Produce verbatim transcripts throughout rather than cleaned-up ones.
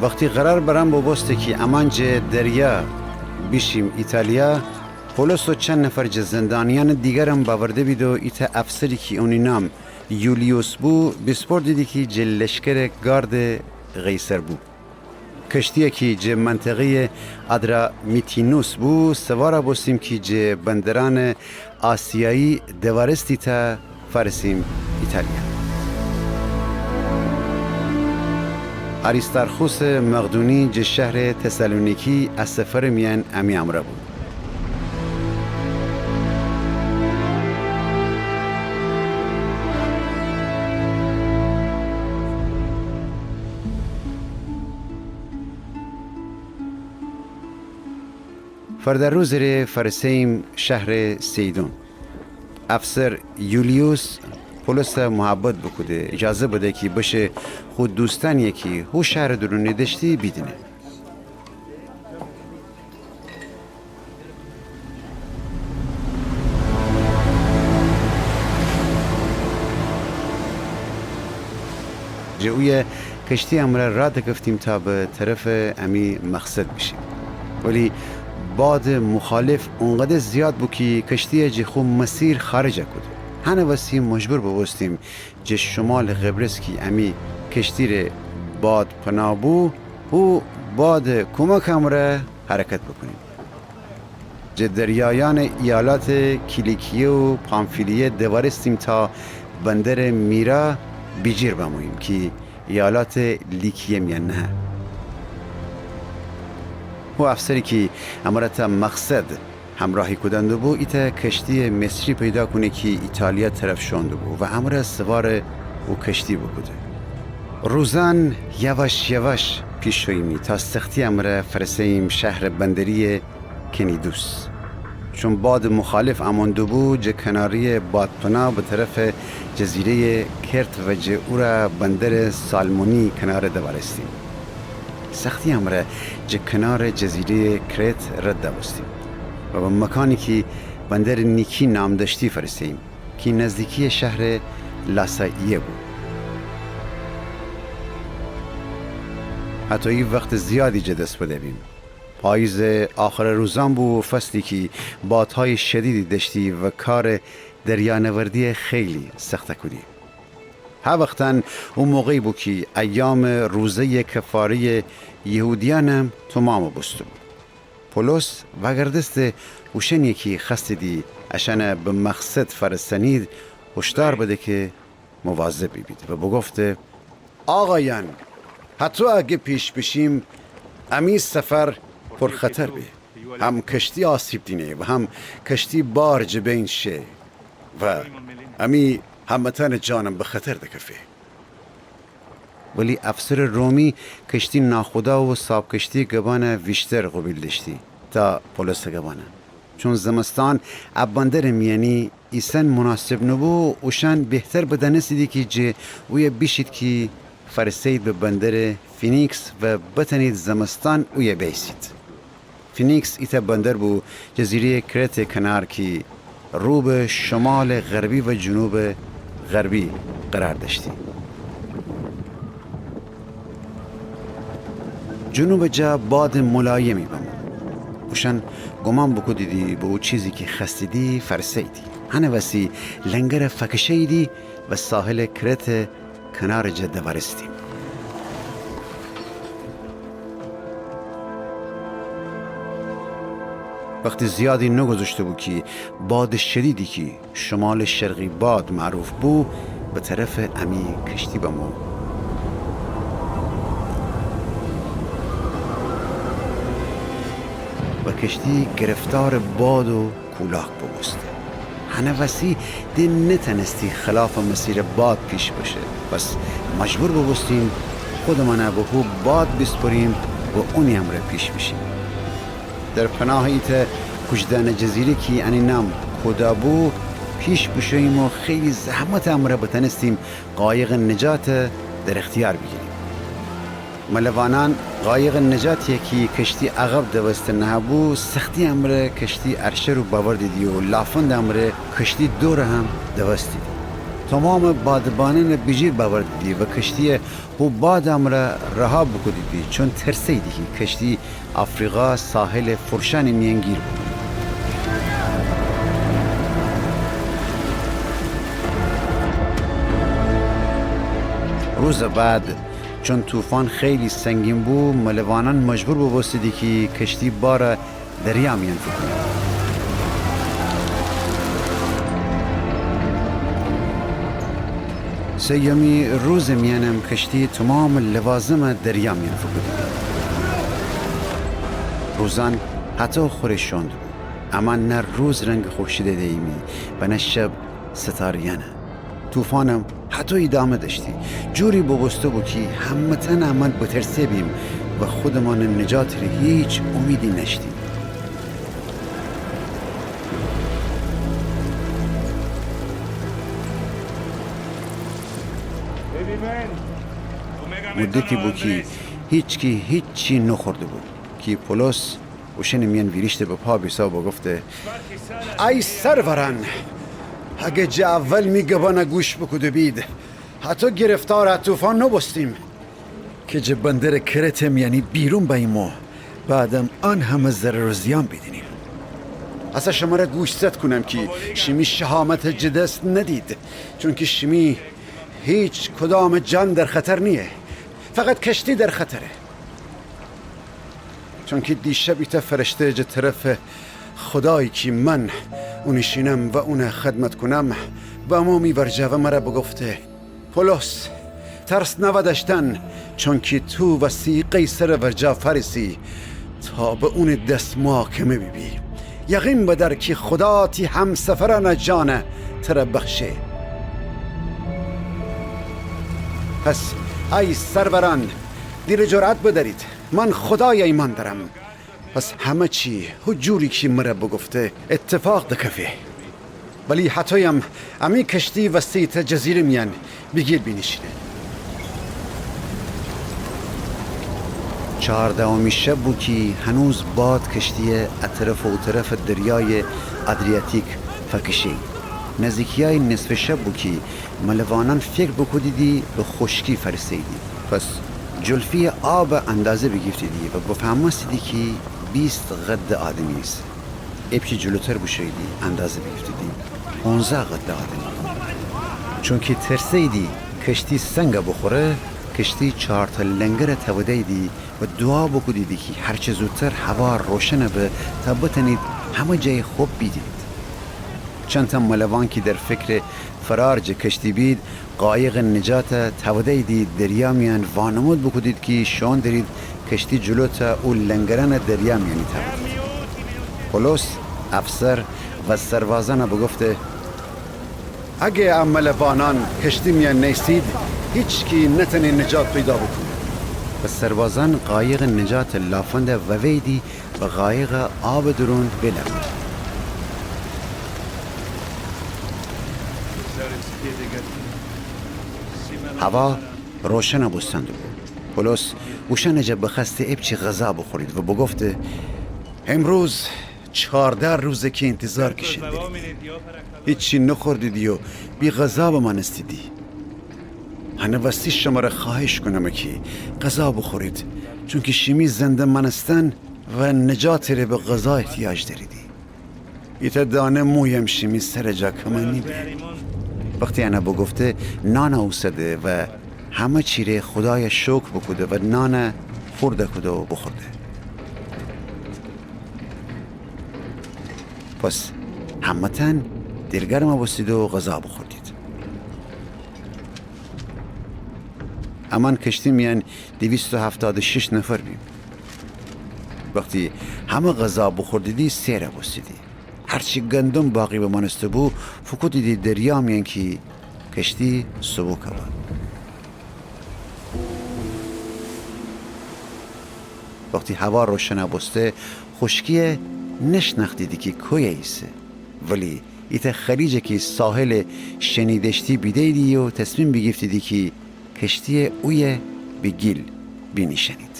وختی قرار برم بوبوسته کی امأن جٚه دریا بیشیم ایتالیا، پولس و چند نفر جٚه زندانیأنٚ دیگرم بأورده بید و ایتأ افسری کی اونی نام یولیوس بو، بیسپردیدی کی جٚه لشکرٚ گاردٚ قیصر بو. کشتیی کی جٚه منطقه‌یٚ آدرامیتینوس بو، سوارَ بوستیم کی جٚه بندرأنٚ آسیایی دوارستی تا فأرسیم ایتالیا. آریستارخوسٚ مقدونی جٚه شهرٚ تسالونیکی ا سفرٚ میأن امی امرأ بو. فردا روزٚ ره فأرسه‌ییم شهرٚ سیدون. افسر یولیوس پولسَ محبت بوکوده، ایجازه بده کی بشه خو دوستأنیی کی هو شهرٚ دورونی دأشتی بیدینه. جٚه اویه کشتیی امرأ راه دکفتیم تا به طرفٚ امی مقصد بیشیم. ولی بادٚ مخالف اونقدر زیاد بو کی کشتیی جٚه خو مسیر خارج کوده. هنٚ وسی مجبور بوبوستیم جٚه شمالٚ قبرس کی امی کشتی ره باد پناه بو، هو بادٚ کمکٚ امرأ حرکت بوکونیم. جٚه دریایأنٚ ایالاتٚ کیلیکیه و پامفیلیه دوارستیم تا بندرٚ میرا بیجیر بموییم کی ایالاتٚ لیکیه میأن نهه. هو افسری کی امرأ تا مقصد همراهی کودن دوبو، ایتأ کشتییٚ مصری پیدا کونه کی ایتالیا طرف شوئون دوبو و امرأ سوارٚ او کشتی بوکوده. روزأن یواش یواش پیش شوییمی تا سختی امرأ فأرسه‌ییم شهرٚ بندرییٚ کنیدوس. چون بادٚ مخالف امون دوبو، جٚه کنارییٚ بادپناه به طرفٚ جزیره‌یٚ کرت و جٚه او ره بندرٚ سالمونی کنار دوارستیم. سختی امرأ جٚه کنارٚ جزیره‌یٚ کرت رد دوستیم و به مکانی کی بندرٚ نیکی نام دأشتی فأرسه‌ییم کی نزدیکییٚ شهرٚ لاسائیه بو. هطویی وختٚ زیادی جٚه دس بده‌بیم. پاییزٚ آخرٚ روزأن بو و فصلی کی بادهایٚ شدیدی دأشتی و کارٚ دریانوردی خیلی سخت کودی. ها وختأن او موقعی بو کی ایامٚ روزه‌یٚ کفاره‌یٚ یهودیأنم تومام بوسته‌بو. پولس وأگردسته اوشأنی کی خوأستیدی اشأن به مقصد فأرسأنید هوشدار بده کی مواظب بیبید و بوگفته: آقایأن، هطو اگه پیش بیشیم، امی سفر پرخطر به. هم کشتی آسیب دینه و هم کشتی بار جٚه بین شه و امی همه‌تأنٚ جانم به خطر دکفه. ولی افسرٚ رومی کشتی ناخدا و صاب کشتی گبأن ویشتر قوبیل دأشتی تا پولسٚ گبأن. چون زمستان ا بندرٚ میأنی ایسأن مناسب نوبو، اوشأن بهتر بدأنستیدی کی جٚه اویه بیشید کی فأرسه‌یید به بندرٚ فینیکس و بتأنید زمستان اویه بیسید. فینیکس ایتأ بندر بو، جزیره‌یٚ کرتٚ کنار کی رو به شمالٚ غربی و جنوبٚ غربی قرار دأشتی. جنوبٚ جا بادٚ ملایمی بمو. اوشأن گومان بوکودیدی به او چیزی کی خوأستیدی فأرسه‌ییدی. هنٚ وسی لنگرٚ فکشه‌ییدی و ساحلٚ کرتٚ کنارٚ جا دوارستیم. وختی زیادی نوگوذشته‌بو کی بادٚ شدیدی کی شمالٚ شرقی باد معروف بو، به طرفٚ امی کشتی بمو و کشتی گرفتارٚ باد و کولاک بوبوسته. هنٚ وسی د نتأنستی خلافٚ مسیرٚ باد پیش بشه. پس مجبور بوبوستیم خودمأن به هو باد بیسپریم و اونی امرأ پیش بیشیم. در پناهٚ ایتأ کوجدأنه جزیره کی انٚ نام کودا بو پیش بوشوییم و خیلی زحمتٚ امرأ بتأنستیم قایقٚ نجات در اختیار بیگیریم. ملوانأن قایقٚ نجاتی کی کشتی عقب دوسته نهه‌بو، سختی امرأ کشتی ارشٚ رو بأوردیدی و لافندٚ امرأ کشتی دورٚ هم دوستیدی. تومامٚ بادبانأنَ بیجیر بأوردیدی و کشتیَ هو بادٚ امرأ رها بوکودیدی، چون ترسه‌ییدی کی کشتی آفریقا ساحلٚ فرشأنٚ میأن گیر بوکونه. روزٚ بعد، چون طوفان خیلی سنگین بو، ملوانأن مجبور بوبوستیدی کی کشتی بارَ دریا میأن فوکونید. سیمی روزٚ میأنم کشتی تومامٚ لوازمَ دریا میأن فوکودید. روزأن هتو خوره شوئون دوبو، اما نه روز رنگٚ خورشیدَ دییمی و نه شب ستاره‌یأنَ. طوفانم هتو ایدامه دأشتی. جوری بوبوسته‌بو کی همه‌تأنٚ امأن بترسه بیم و خودمأنٚ نجاتٚ ره هیچ اومیدی نأشتیم. مدتی بو کی هیچکی هیچی نوخورده بو کی پولس اوشأنٚ میأن ویریشته به پا بیسه و بوگفته: ای سرورأن، اگه جٚه اول می گبأنَ گوش بوکوده بید، هتو گرفتارٚ طوفان نوبوستیم کی جٚه بندرٚ کرتٚ میأنی بیرون بأییم و بعدم ان همه ضرر و زیان بیدینیم. اسه شمره گوشزد کونم کی شیمی شهامتَ جٚه دس ندید، چونکی شیمی هیچکدامٚ جان در خطر نییه، فقط کشتی در خطره. چونکی دیشب ایتأ فرشته جٚه طرفٚ خودایی کی من اونٚ شینم و اونَ خدمت کونم، بمو می ورجه و مره بوگفته: پولس، ترس نوا دأشتن، چونکی تو وستی قیصرٚ ورجه فأرسی تا به اونٚ دس محاکمه بیبی. یقین بدأر کی خودا تی همسفرأنٚ جانَ تره بخشه. پس ای سرورأن، دیلٚ جرأت بدأرید، من خودایَ ایمأن دأرم. پس همه چی هو جوری کی مره بوگفته اتفاق دکفه. ولی هتویم امی کشتی وستی ایتأ جزیرٚ میأن بیگیل بینیشینه. چهاردهمی شب بو کی هنوز باد کشتیَ ا طرف و او طرفٚ دریایٚ آدریاتیک فکشه‌یی. نزدیکیأیٚ نصفٚ شب بو کی ملوانأن فکر بوکودیدی به خوشکی فأرسه‌ییدی. پس جلفی‌یٚ آبَ اندازه بیگیفتیدی و بفهمستیدی کی بیست قدٚ آدمی ایسه. ایپچه جلوتر بوشوییدی اندازه بیگیفتیدی پونزده قدٚ آدمی. چونکی ترسه‌ییدی کشتی سنگَ بوخوره، کشتی چارتأ لنگرَ تأوده‌ییدی و دوعا بوکودیدی کی هرچه زودتر هوا روشنَ به تا بتأنید همه جای خوب بیدینید. چندتأ ملوان کی در فکرٚ فرار جٚه کشتی بید، قایقٚ نجاتَ تأوده‌ییدی دریا میأن، وانمود بوکودید کی شوئون درید کشتی جلوتأ او لنگرأنٚ دریا میأنی تأودید. پولس افسر و سربازأنَ بوگفته: اگه ا ملوانأن کشتی میأن نیسید، هیچکی نتأنه نجات پیدا بوکونه. و سربازأن قایقٚ نجاتٚ لافندَ ووییدی و قایقَ آبٚ دورون ولأ کودی. هوا روشنَ بوستن دوبو. پولس اوشأنٚ جا بخوأسته ایپچه غذا بوخورید و بوگفته: امروز چارده روزه کی اینتظار کشئن درید. هیچی نوخوردیدی و بی غذا بمأنستیدی. هنٚ وستی شمره خوأهش کونم کی غذا بوخورید، چونکی شیمی زنده مأنستن و نجاتٚ ره به غذا احتیاج دأریدی. ایتأ دانه مویم شیمی سرٚ جا کم نیبه. وختی انَ بوگفته، نانَ اوسده و همه چی ره خودایَ شکر بوکوده و نانَ پورده کوده و بوخورده. پس همه‌تأن دیلگرم بوستید و غذا بوخوردید. امأن کشتی میأن دویست و هفتاد و شش نفر بیم. وختی همه غذا بوخوردیدی، سئر بوستیدی. هرچی گندم باقی بمأنسته‌بو، فوکودیدی دریا میأن کی کشتی سبوکَ به. وختی هوا روشنَ بوسته، خوشکی‌یَ نشنأختیدی کی کویه ایسه، ولی ایتأ خلیجَ کی ساحلٚ شنی دأشتی بیده‌ییدی و تصمیم بیگیفتیدی کی کشتی‌یَ اویه به گیل بینیشأنید.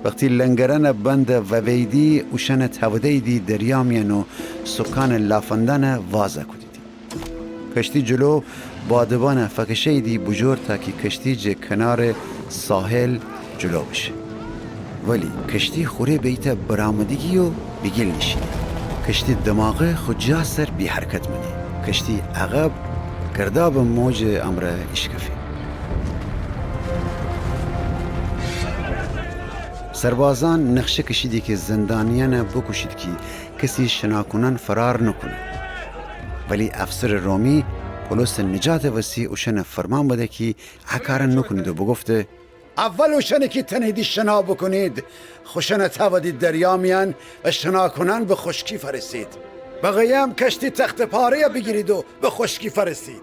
وختی لنگرأنٚ بندَ ووییدی، اوشأنَ تأوده‌ییدی دریا میأن و سوکانٚ لافندأنَ وازَ کودیدی. کشتی جلو بادبانه فکشه‌ییدی بوجور تا کی کشتی جه کنارٚ ساحل جلو بشه. ولی کشتی خوره بیته برآمدگی و بیگیل نیشینه. کشتی دماغه خو جا سر بی‌حرکت مانه. کشتی عقب گردابٚ موجٚ امرأ ایشکفه. سربازأن نقشه کشیدی کی زندانیأنه بوکوشید کی کسی شناکونأن فرار نوکونه. ولی افسرٚ رومی پولسٚ نجاتٚ وسی اوشأنه فرمان بده کی ا کاره نوکونید و بوگفته: اول اوشأنی کی تأنیدی شنا بوکونید، خوشأنه تأودید دریا میأن و شناکونأن به خوشکی فأرسید. بقیه‌یم کشتی تخته‌پاره‌یه بیگیرید و به خوشکی فأرسید.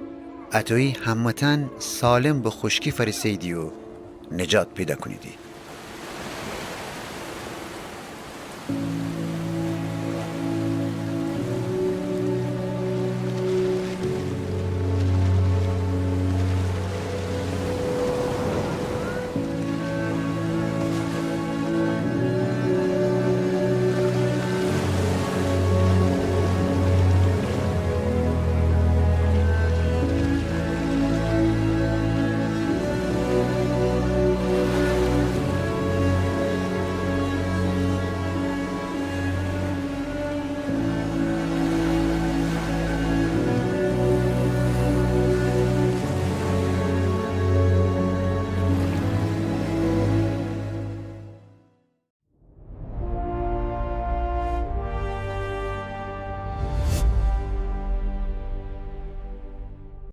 اطویی همه‌تأن سالم به خوشکی فأرسه‌ییدی و نجات پیدا کونیدی.